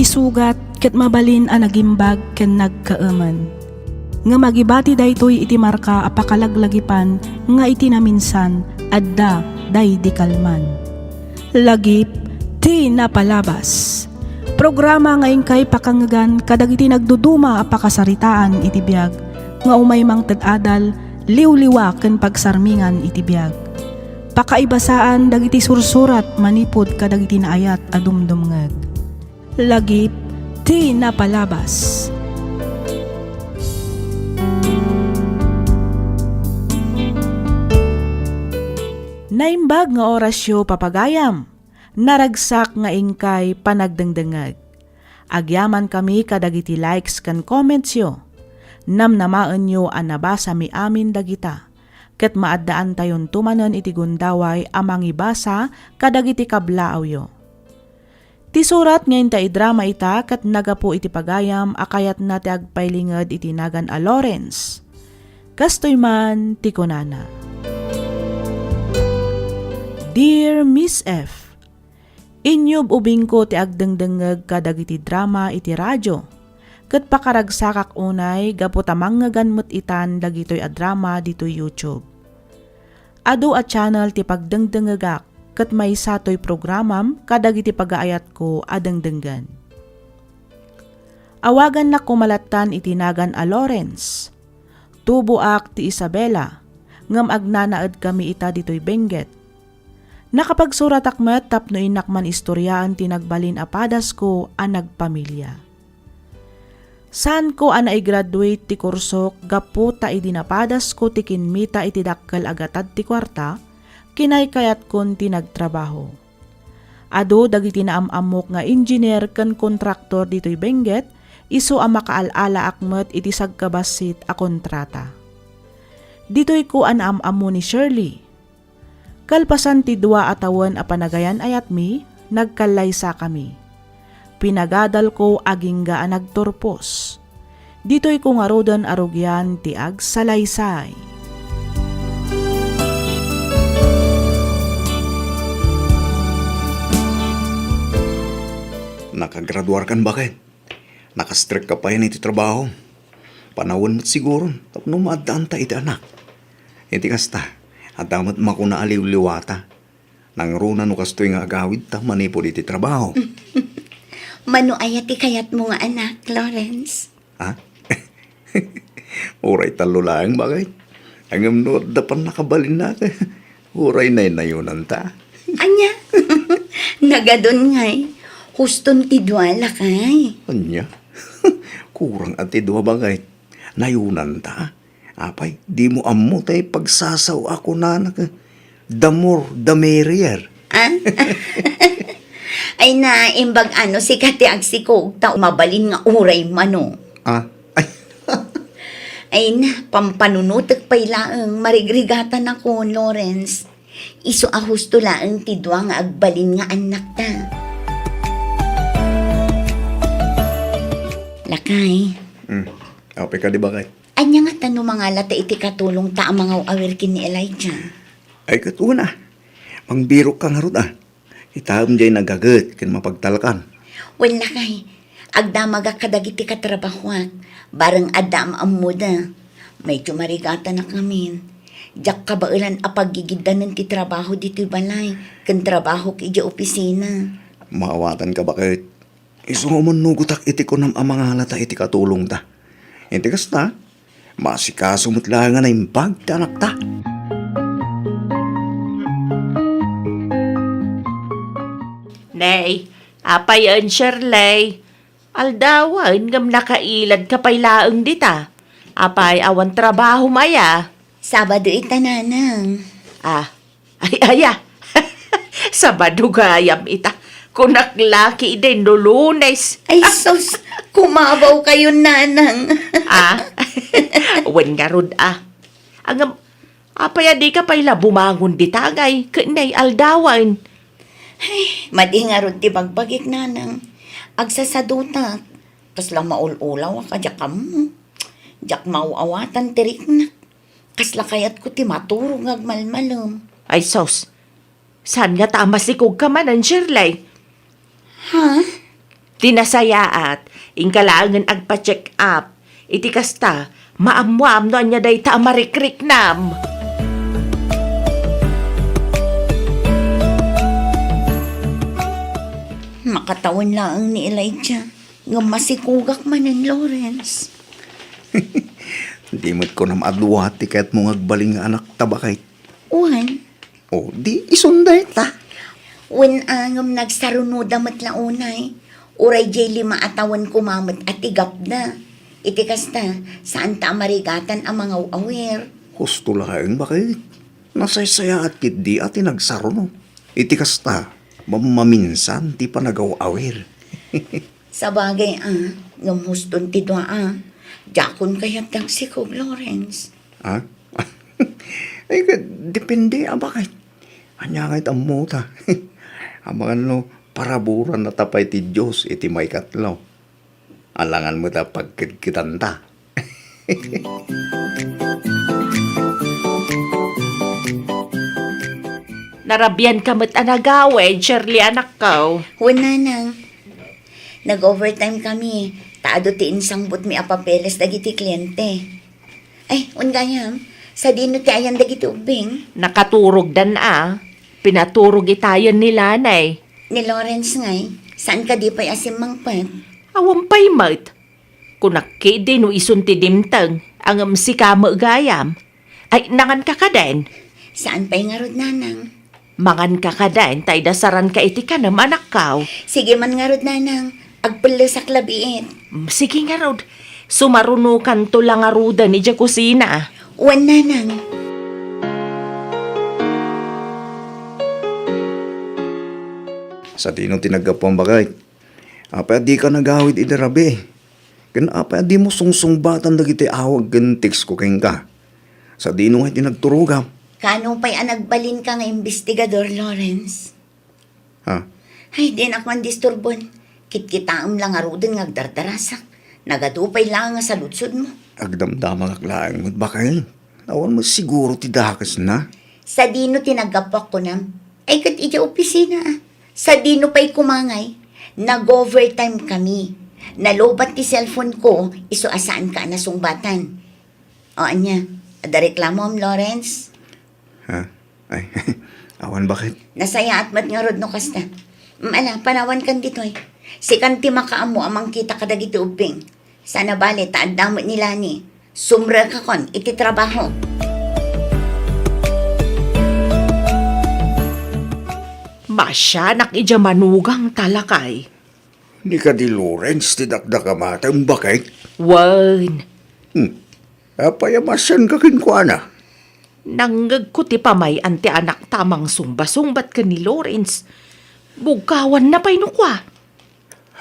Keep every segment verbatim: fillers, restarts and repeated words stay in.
sugat ket mabalin a nagimbag ken nagkaemen. Ngem agibati daytoy iti marka a pakalaglagipan nga iti naminsan, adda daydi kalman. Lagip ti napalabas. Programa nga inkay pakangngegan kadagiti nagduduma a pakasaritaan iti biag nga umay mangted adal, liwliwa ken pagsarmingan iti biag. Pakaibasaan dagiti sursurat manipud kadagiti naayat a dumdumngeg. Lagip ti napalabas. Naimbag nga orasyo, papagayam. Naragsak nga inkay panagdengdengngeg. Agyamankami kadagiti likes ken commentsyo. Namnamaenyo a nabasami amin dagita, ket maaddaantayonto manen iti gundaway a mangibasa kadagiti kablaawyo. Ti surat nga inta idrama ita ket naggapu iti pagayam a kayatna ti agpailinged iti nagan a Lawrence. Kastoy man ti kunana, Dear Miss F, inyub-ubingko ti agdengdengngeg kadagiti drama iti radio, ket pakaragsakak unay gapu ta mangngegan met itan dagitoy a drama ditoy YouTube. Adu a channel ti pagdengdengngegak ket maysa toy programam kadagiti pagaayatko a dengdenggen. Awagannak koma lattan iti nagan a Lawrence. Tuboak ti Isabela, ngem agnanaedkami ita ditoy Benguet. Nakapagsuratak met tapno innak man istoriaen ti nagbalin a padasko a nagpamilia. Saanko a naigraduate ti kursok gapu ta idi napadasko ti kinmita iti dakkel a gatad ti kuarta, kinaykayatkon ti nagtrabaho. Adu dagiti naam-ammok nga engineer ken kontraktor ditoy Benguet, isu a makaal-alaak met iti sagkabassit a kontrata. Ditoyko a naam-ammo ni Shirley. Kalpasan ti dua a tawen a panagayan-ayatmi, nagkallaysakami. Pinagadalko agingga a nagturpos. Ditoyko ngaruden a rugian ti agsalaysay. Nakagraduarkan, baket? Nakastrekka pay iti trabaho. Panawen met siguro tapno maaddaanta iti anak. Iti kasta, adda met makuna a liwliwata. Nangruna no kastoy nga agawidta manipud iti trabaho. Mano aya ti kayatmo nga anak, Lawrence? Ha? Uray tallo laeng, baket. Ngem no adda pannakabalinna, uray naynayonanta. Ania? Nagadun ngay. Huston ti dua, lakay. Ania? Kurang a ti dua, baket. Nayonanta. Apay, dimo ammo tay pagsasao a kunana, the more the merrier. Ah? Ay na, imbag ano, sika ti agsikog, ta mabalin nga uray mano. Ah? Ay. Ay na, pampanunutek pay laeng, marigrigatanakon, Lawrence. Isu a husto laeng ti dua nga agbalin nga annakta. Lakay. Hmm. Apay kadi, baket? Ania ngata no mangalata iti katulongta a mangaw-awir ken ni Elijah? Ay, ket una, mangbirokka ngarud a. Itaem jay nagaget ken mapagtalkan. Wen, lakay, agdamagak kadagiti katrabahoak. Bareng adda am-ammoda. Medyo marigatanak ngamin. Diak kabaelan a paggigiddanen ti trabaho ditoy balay ken trabahok idiay opisina. Maawatanka, baket. Isu nga umannugtak iti kunam a mangalata iti katulongta. Iti kasta, maasikaso met laeng a naimbag ti anakta. Nay, apay en, Shirley? Aldawen ngem nakailadka pay laeng dita. Apay, awan trabahom aya? Sabado ita, nanang. Ah, ay, aya. Sabado gayam ita. Kunak la ketdi no Lunes. Ay, sus, kumabaw kayo, nanang. Ah, wen ngarud, ah. Ngem, apay a dika pay la bumangon dita ngay ket nay aldawen? Ay, madi ngarud ti bagbagik, nanang. Agsasadutak. Kasla maul-ulawak a diak ammo. Diak maaw-awatan ti riknak. Kasla kayatko ti maturog nga agmalmalem. Ay sus, saan ngata a masikogka manen, Shirley? Ha? Ti nasayaat, inka laengen agpa-check up. Iti kasta, maammoam no ania dayta a marikriknam. Makatawen laeng ni Elijah, ngem masikugak manen, Lawrence. Di met kunam a dua ti kayatmo nga agbalin nga anakta, baket. Wen. O, di isunda ta. Wen, a, ngem nagsarunoda met la unay. Uray diay lima a tawen koma met a ti gapda. Iti kasta, saanta a marigatan a mangaw-awir. Husto laeng, baket. Nasaysayaat ketdi a ti nagsaruno. Iti kasta, mammaminsan ti panagaw-awir. Sabagay a, ngem huston ti dua a. Diakon kayat dagsikog, Lawrence. Ha? Ay, ka-, depende a, baket. Ania ngay ti ammota? Amangan no paraburan na ta pay ti Dios iti maikatlo. Alangan met a pagkedkedanta. Narabian ka met a nagawid, Shirley, anakko. Wen, nanang. Nag-overtime kami, ta adu ti insangbutmi a papeles dagiti kliente. Ay, wen gayam, sadino ti ayan dagiti ubbing? Nakaturogdan a. Pinaturog itayen ni Lanay. Ni Lawrence ngay, saan kadi pay a simmangpet? Awan pay met. Kunak ketdi no isun ti dimteng, ngem sika met gayam. Ay, nangan ka kaden? Saan pay ngarud, nanang? Mangan ka kaden, ta idasaran ka iti kanem, anakko. Sige man ngarud, nanang. Agpellesak labiit. Mm, sige ngarud. Sumarunokanto la ngaruden idiay kusina. Wen, nanang. Sadino ti naggapuam, baket? Apay a dika nagawid idi rabii? Ken apay a dimo sungsungbatan dagiti awag ken text ko kenka? Sadino ngay ti nagturogam? Kaano pay a nagbalinka nga imbestigador, Lawrence? Ha? Ay, dinak man disturbon. Kitkitaem la ngaruden nga agdardarasak. Nagadu pay laeng a saludsodmo. Agdamdamagak laeng met, baket. Awan met siguro ti dakesna. Sadino ti naggapuak, kunam? Ay, ket idiay opisina, a. Sadino pay koma ngay? Nag-overtime kami. Nalobat ti cellphone ko, isu a saanka a nasungbatan. O, ania? Adda reklamoam, Lawrence? Ha? Ay, awan, baket. Nasayaat met ngarud no kasta. Mm, ala, panawankan ditoy. Sikan ti makaammo a mangkita kadagiti ubbing. Saan a bale ta adda met ni Lani. Sumrekakon iti trabaho. Masianak idiay manugangta, lakay. Ni kadi Lawrence ti dakdakamatem, baket? Wen. Hmm. Apay a masianka kenkuana? Nangngegko ti pamay-an ti anakta a mangsungbasungbat ken ni Lawrence. Bugkawanna pay no kua.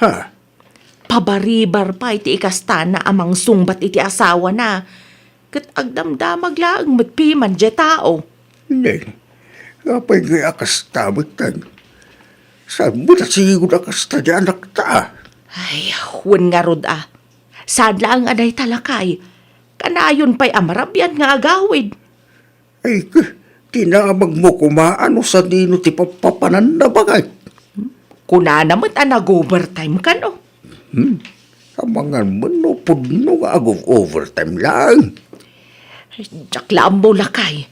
Ha? Pabaribar pay ti ikastana a mangsungbat iti asawana. Ket agdamdamag laeng met piman diay tao. Neng, apay ngay a kasta met, Neng? Saan met a sigud a kasta diay anakta? Ay, wen ngarud a. Saan laeng a dayta, lakay. Kanayon pay a marabian nga agawid. Ay, k-, tinamagmo koma a no sadino ti papapananna, baket. Kunana met a nag-overtime kano. Hmm. Amangan met no pudno nga ag-overtime laeng. Diak la ammo, lakay.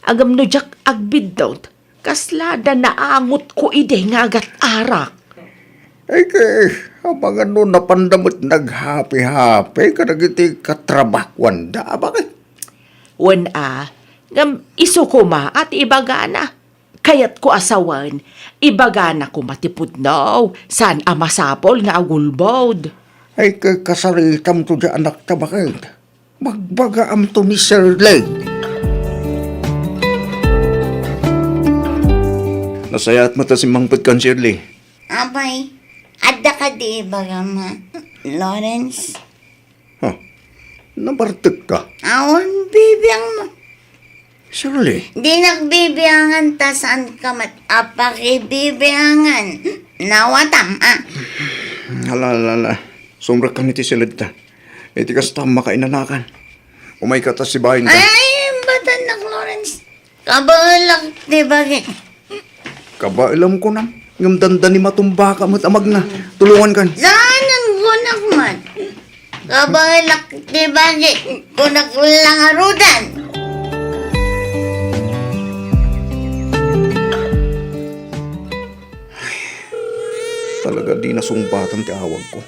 Ngem no diak agbiddut, kasla da naangotko idi nga agat-arak. Ay, kay, amangan no napanda met naghapi-hapi kadagiti katrabahuanda, a, baket. Wen a, ngem isu koma a ti ibagana. Kayatko a sawen, ibagana koma ti pudno, saan a masapul nga agulbod. Ay, kay kasaritamto diay anakta, baket. Magbagaamto ni Shirley. Nasayaat met a simmangpetkan, Shirley. Apay, adda kadi ibagam, Lawrence? Ha? Nabartekka? Awan, bibiang mo. Shirley. Dinak bibiangan ta saanka met a pakibibiangan. Nawatam, a. Ala, ala, ala. Sumrekkan iti siledta. Iti kasta, makainanakan. Umayka ta sibaenka. Ay, imbatan nak, Lawrence. Kabaelak ti bagi. Kabaelam, kunam? Ngem dandani matumbaka met a magna. Tulongankan. Saan kunak man? Kabaelak ti bagik, kunak la ngaruden. Talaga di nasungbatan ti awagko.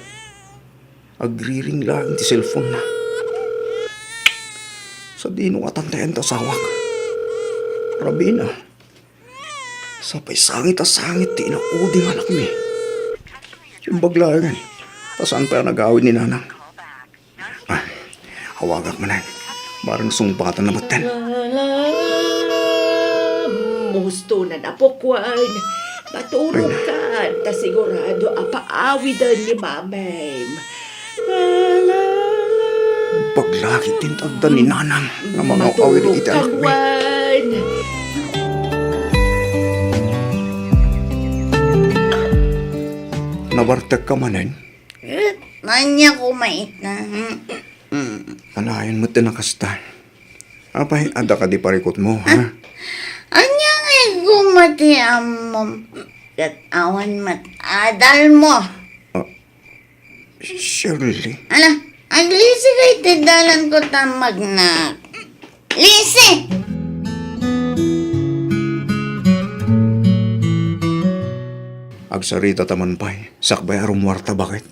Agriring laeng ti cellphone-na. Sadino nga tantayan ti asawak? Rabiin a. Sapay sangit a sangit ti inaudi nga anakmi. Imbag laengen, ta saan pay a nagawid ni Nanang. Ah, awagak manen. Barang sungbatanna metten. Musto na napukuan. Maturog ka, ta sigurado a paawiden ni Mamem. Paglakit ti intatta ni Nanang nga mangaw-awid iti anakmi. Nabartekka manen? Eh, ania koma ita? Hmm. Hmm. Kanayon met ti nakasta. Apay, adda kadi parikutmo, ha? Ania ngay koma ti ammom? Ket awan met adalmo. Ah, Shirley? Ala, aglisi kay ti dalanko ta magnak. Lisi! Agsaritata man pay, sakbay a rummuarta, baket.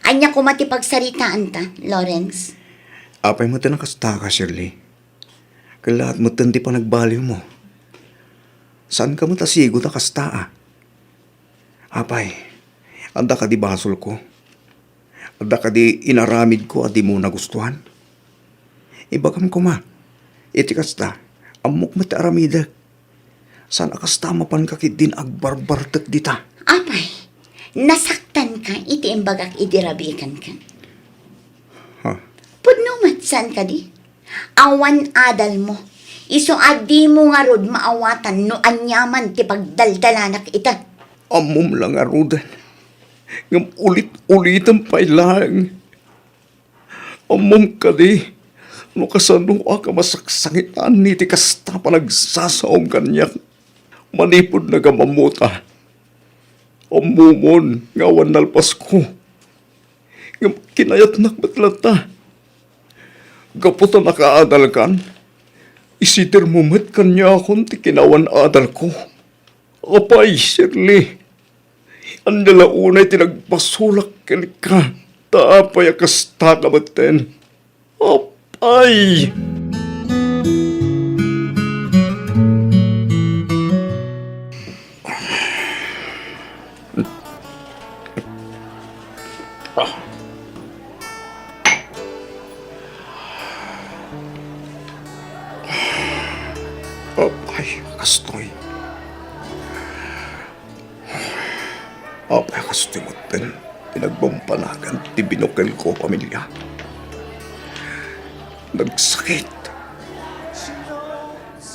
Ania koma ti pagsaritaanta, Lawrence? Apay met ti nakastaka, Shirley? Kellaat metten ti panagbaliwmo. Saanka met a sigo ta kasta a. Apay, adda kadi basolko? Adda kadi inaramidko a dimo nagustuan? Ibagam koma, iti kasta, ammok met ti aramidek. Saan a kasta mapanka ketdin agbarbartek dita. Apay, nasaktanka iti imbagak idi rabiikanka. Ha? Pudno met, saan kadi? Awan adalmo. Isu a dimo ngarud maawatan no aniaman ti pagdaldalanak ita. Ammom la ngaruden. Ngem ulit-ulitem pay laeng. Ammom kadi no kasanoak a masaksangitan iti kasta panagsasaom kaniak manipud nagamammota. Ammomon nga awan nalpasko. Ngem kinayatnak met latta. Gapu ta nakaadalkan, isidermo met kaniakon ti kinaawan-adalko. Apay, Shirley, ania la unay ti nagbasolak kenka, ta apay a kastaka metten? Apay! Apay, kastoy. Apay, kastoy metten ti nagbampanagan ti binukelko a pamilia. Nagsakit.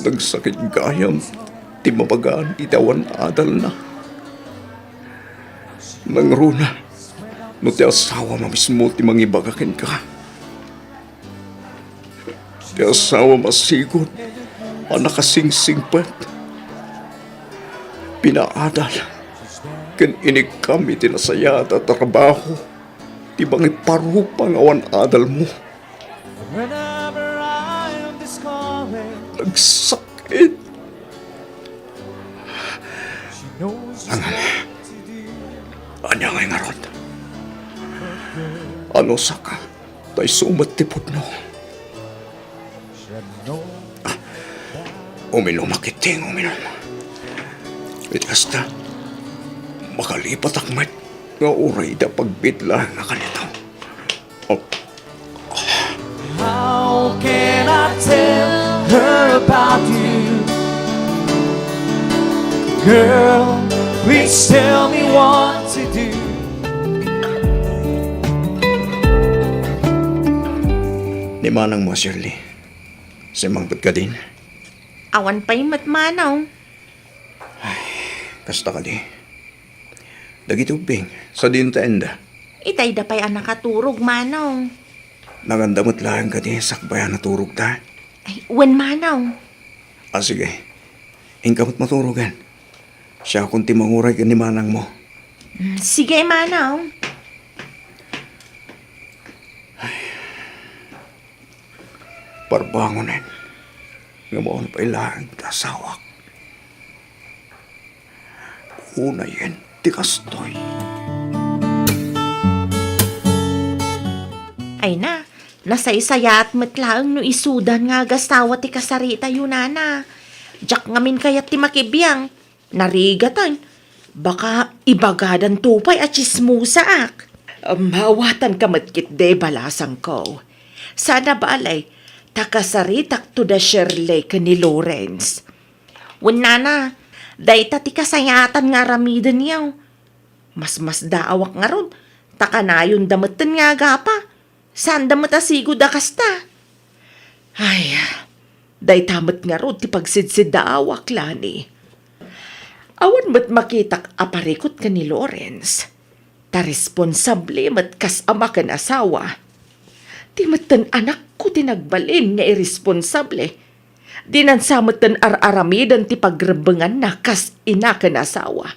Nagsakit gayam ti mabagaan iti awan adalna. Nangruna, no ti asawam a mismo ti mangibaga kenka. Ti asawam a sigud a nakasingsingpet, pinaadal, ken inikkam iti nasayaat a trabaho ti mangiparupa nga awan adalmo. Nagsakit. Anam, ania ngay ngarud? Anusaka, ta isu met ti pudno. Ah, uminumak iti, uminum. Iti kasta, makalipatak met nga uray da pagbiit laeng a kanito. Oh. How can I tell her about you? Girl, please tell me what to do. Ni manangmo, Shirley. Simmangpet kadin? Awan pay met, manong. Ay, kasta kadi. Dagiti ubbing, sadino ti ayanna? Itayda pay a nakaturog, manong. Nanganda met laeng kadi sakbay a naturogda? Ay, wen, manong. Ah, sige. Inka met maturogen. Siakon ti manguray ken ni manangmo. Mm, sige, manang. Parbangonen nga maon pay laeng ti asawak. Unayen ti kastoy. Ay na, nasaysayaat met laeng no isudan nga agasawa ti kasaritayo, nana. Diak ngamin kayat ti makibiang. Narigatan. Baka ibagadanto pay a tsismosaak. Mawatanka met ketdi, balasangko. Saan a bale, ta kasaritakto da Shirley ken ni Lawrence. Wen, nana, dayta ti kasayaatan nga aramidenyo. Masmasdaawak ngarud, ta kanayonda metten nga agapa. Saanda met a sigud a kasta. Ay, dayta met ngarud ti pagsidsiddaawak, Lani. Awan met makitak a parikut ken ni Lawrence. Ta responsable met kas ama ken asawa. Ti metten anakko ti nagbalin nga iresponsable. Dinansa metten ar-aramiden ti pagrebbenganna kas ina ken asawa.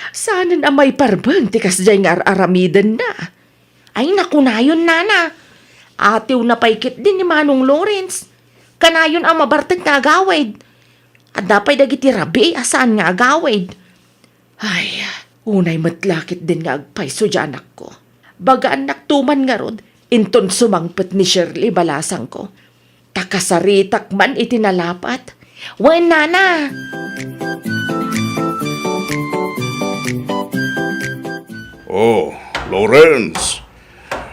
Saanen a maiparbeng ti kasdiay nga ar-aramidenna. Ay, nakunayon, nana. Atiwna pay ketdi ni Manong Lawrence. Kanayon a mabartek nga agawid. Adda pay dagiti rabii a saan nga agawid. Ay, unay met la ketdin nga agpayso diay anakko. Bagaannakto man ngarud, inton sumangpet ni Shirley, balasangko. Ta kasaritak man iti nalapat. Wen, nana. Oh, Lawrence,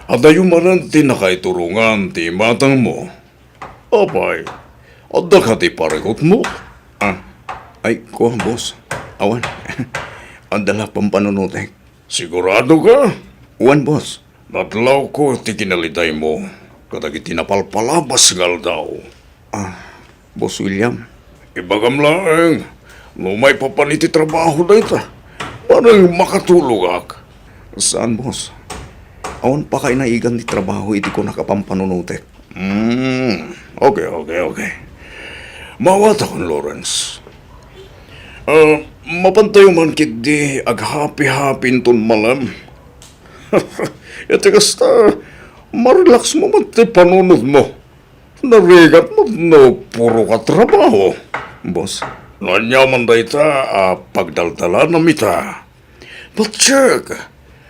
adayo manen ti nakaiturongan ti imatangmo. Apay, adda kadi parikutmo? Ah, ay, kua, boss. Awan. Adda la pampanunotek. Sigurado ka? Wen, boss. Nadlawko ti kinalidaymo kadagiti napalpalabas nga aldaw. Ah, Boss William. Ibagam laeng, no maipapan iti trabaho dayta, bareng makatulogak. Saan, boss? Awan pakainaigan ti trabaho iti kunak a pampanunotek. Hmm, okay, okay, okay. Mawatakon, Lawrence. Ah, mapantayo man ketdi aghapi-hapi inton malem. Iti kasta, marelax mo met ti panunotmo. Narigat met no puro ka trabaho. Boss. No aniaman dayta a pagdaldalanam ita. But check,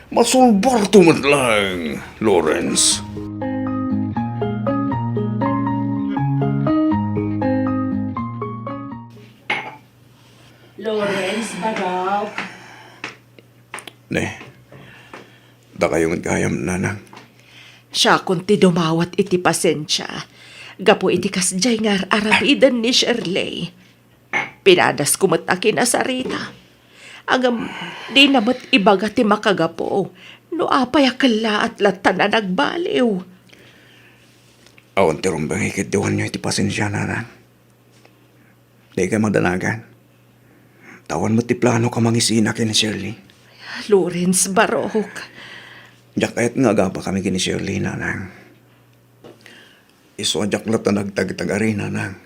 masulbarto met laeng, Lawrence. Lawrence, barok. Ne, dakayo met gayam, nanang. Siakon ti dumawat iti pasensia. Gapu iti kasdiay nga ar-aramiden ni Shirley. Pinadasko met a kinasarita. Ngem, dina met ibaga ti makagapu no apay a kellaat latta a nagbaliw. Awan ti rumbeng ikiddiwanyo iti pasensia, nanang. Dikay madanagan. Ta awan met ti planok a mangisina ken ni Shirley. Lawrence, barok. Diak kayat nga agapakami ken ni Shirley, nanang. Isu a diak latta nagtagtagari, nanang.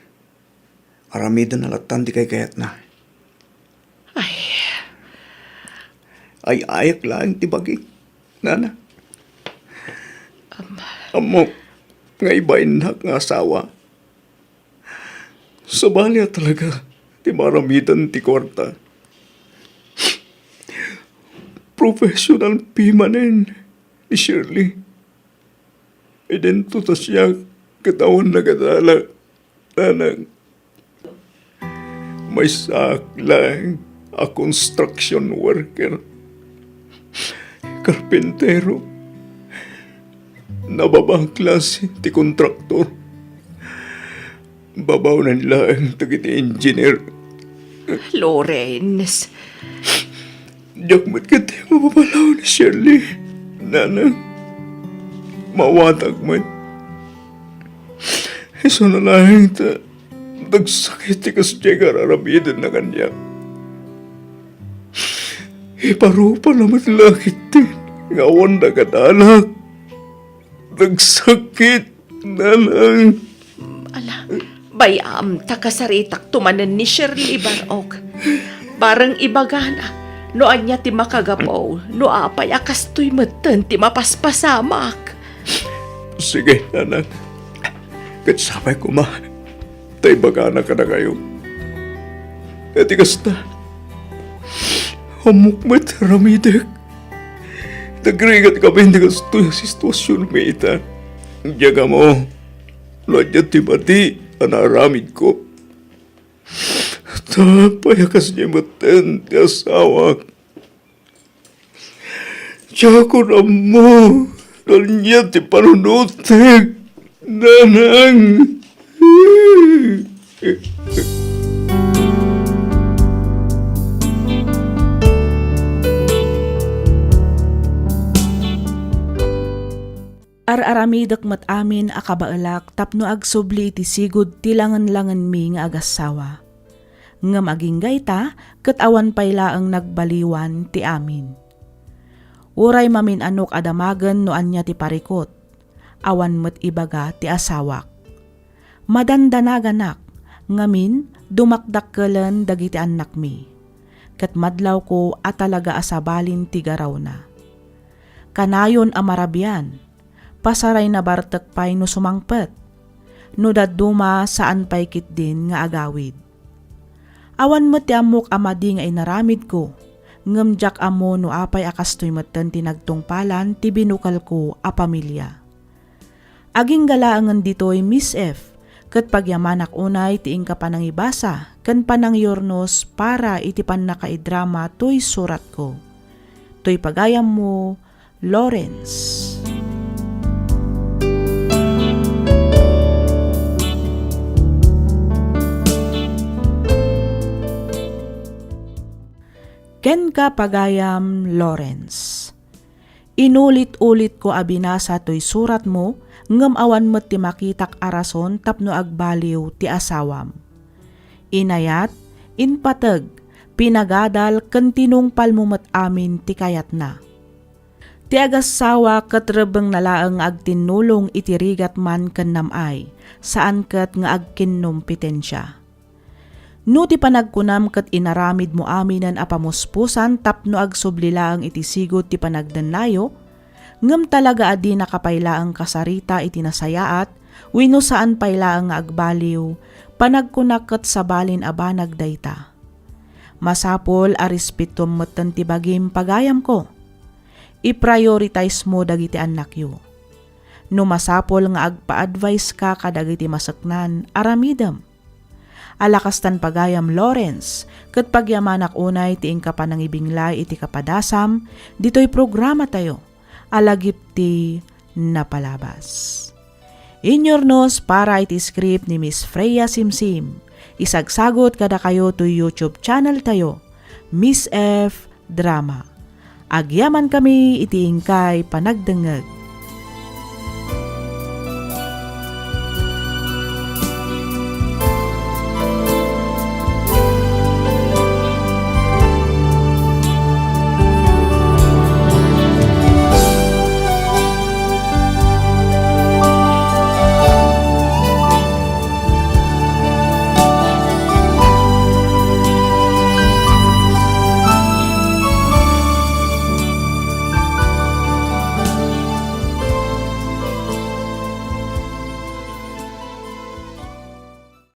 Aramidenna lattan ti kaykayatna. Ay. Ay-ayak laeng ti bagik, nana. Am- Ammok nga ibainnak nga asawa. Sabali a talaga ti maaramiden ti kuarta. Professional pay manen ni Shirley. Idinto ta siak ket awan nagadala, nanang. Maysaak laeng a construction worker. Karpintero. Nababa a klase ti kontraktor. Babaonen laeng dagiti engineer. Lawrence. Diak met ketdi mapapalaw ni Shirley, nanang. Mawatak met. Isuna laeng ta dagsakit ti kasdiay nga ar-aramidenna kaniak. Iparupana met la ketdi nga awan nagadalak. Dagsakit, nanang. Ala, bay-am ta kasaritakto manen ni Shirley, barok. Bareng ibagana no ania ti makagapu, no apay a kastoy metten ti mapaspasamak. Sige, nanang. Ket sapay koma ta ibagana kadakayo. Iti kasta, ammok met aramidek. Nagrigat kami iti kastoy a situasionmi ita. Diak ammo no ania ti madi a naaramidko. Ta apay a kasdiay metten ti asawak. Diakon ammo no ania ti panunotek, nanang. Ar-aramidek met amin a kabaelak tapno agsubli iti sigud ti langen-langenmi nga agassawa. Ngem agingga ita ket awan pay laeng nagbaliwan ti amin. Uray mamin-anok a damagen no ania ti parikut, awan met ibaga ti asawak. Madandanaganak, ngamin, dumakdakkelen dagiti annakmi. Ket madlawko a talaga a sabalin ti garawna. Kanayon a marabian, pasarayna bartek pay no sumangpet. No dadduma, saan pay ketdin nga agawid. Awan met ti ammok a madi nga inaramidko, ngem diak ammo no apay a kastoy metten ti nagtungpalan ti binukelko a pamilia. Agingga laengen ditoy, Miss F, ket pagyamanak unay ti inka panangibasa ken panangyurnos para iti pannakaidrama toy suratko. Toy pagayammo, Lawrence. Kenka, pagayam Lawrence. Inulit-ulitko a binasa toy suratmo, ngem awan met ti makitak a rason tapno agbaliw ti asawam. Inayat, impateg, pinagadal ken tinungpalmo met amin ti kayatna. Ti agassawa ket rebbengna laeng nga agtinnulong iti rigat man ken nam-ay, saan ket nga agkinnompetensia. No ti panagkunam ket inaramidmo aminen a pamuspusan tapno agsubli laeng iti sigud ti panagdennayo, ngem talaga a dinaka pay laeng kasarita iti nasayaat wenno saan pay laeng nga agbaliw, panagkunak ket sabalin a banag dayta. Masapul a respetuem metten ti bagim, pagayamko. I-prioritize mo dagiti annakyo. No masapul nga agpa-advice ka kadagiti maseknan, aramidem. Ala kastan, pagayam Lawrence, ket pagyamanak unay ti inka panangibinglay iti kapadasam ditoy programatayo a Lagip ti Napalabas. Inyurnos para iti script ni Miss Freya Simsim. Isagsagut kadakayo toy YouTube channel tayo, Miss F Drama. Agyamankami iti inkay panagdengngeg.